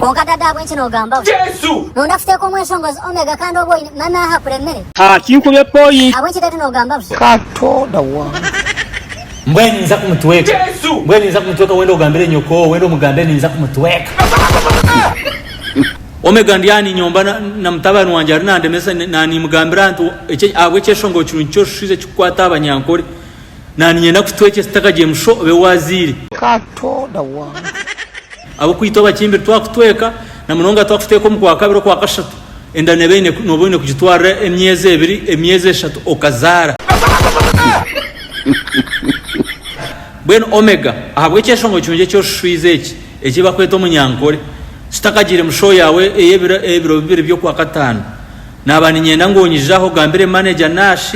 Kwonka dada ahabw'enki nogamba butyo? Nonda kuteeka omweshongozi Omega kandi obwo oine mami aha akuremire? Haa kinkubye point. Ahabw'enki dadi nogamba butyo? Katonda wange. Mbwenu ninza kumutweka. Mbwenu ninza kumutweka wenda ogambire nyoko, wenda omugambire ninza kumutweka. Omega ndi aha ninyomba na, na mutabani wangye ari nandemesa na nimugambira nti ekye ahabw'ekyeshongoro kirungi ky'orushwiza ekikukwata aha banyankore. Na niinyenda kutwekyesa otakagiire mu show obe waazaire. Katonda wange. Ab'okwitwa abakimbiri twakutweka, na munonga twakuteeka omu Kwakabiri, Okwakashatu, enda neeba eine nooba oine kugitwarira emyezi ebiri, emyezi eshatu okazaara. Mbwenu Omega, ahabw'ekyeshongoro kirungi eki oshishwize eki, eki bakweta Omunyankore, tutakagiire mu show yaawe ey'ebiro ey'ebiro bibiri by'Okwakataano, Naaba niinyenda ngu onyije aho ogambire maneja Nash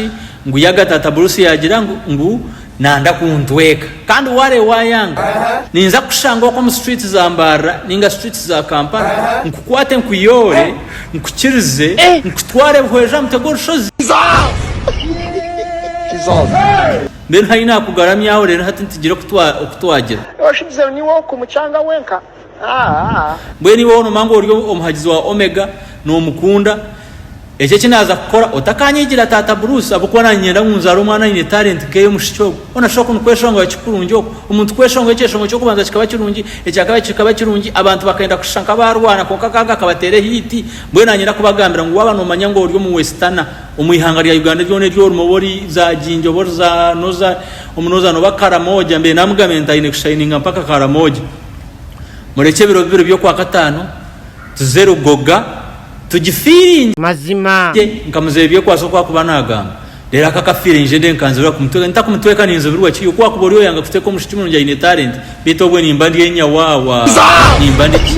ngu yaga Taata Bruce yaagira ngu ngu nanda kuntweka. Kandi waareeba waayanga, ninza kukushanga okwo omu streets za Mbarara ninga streets za Kampala nkukwate nkuyoore, nkukirize, nkutware Buhweju aha mutwe gw'orushozi. Mbwenu haihi naakugaramya aho reero hati nitugire oku twagira. Oshibizeho niiwe ow'okumucanga wenka. Mbwenu iwe hoona omanya ngu ori omuhagizi wa Omega, noomukunda, ekyo eki naaza kukora otakaanyigira taata Bruce ahabw'okuba naanye niinyenda ngu nzaare omwana aine talent nk'ey'omwishiki ogwo. Hoona shi oku nikweshongora ki kurungi oku? Omuntu kweshongora ekyeshongoro ky'okubanza kikaba kirungi, ekyakabiri kikaba kirungi, abantu bakenda kushusha nk'abaarwana kwonka akaaga kabateera ehiiti. Mbwenu naanye niinyenda kubagambira ngu waaba noomanya ngu ori omu Westana, omu ihanga rya Uganda ryona eri orimu, oba ori za Jinja, oba ori za Noza, omu Noza oba Karamoja, mbaire naamugambira nti aine kushayininga mpaka Karamoja. Murekye ebiro bibiri by'Okwakataano tuze Rugoga tugifiiringye Mazima. nka Muzeeyi Byekwaso oku akuba naagamba. Reero aka akafiiringye nde nkanzibirwa kumutweka. Ntakumutweka ninzibirwa ki? Oku wakuba ori oyanga kutweka omushiki murungi aine talent, beitu obwe nimba ndi enyawawa, nimba ndi ki?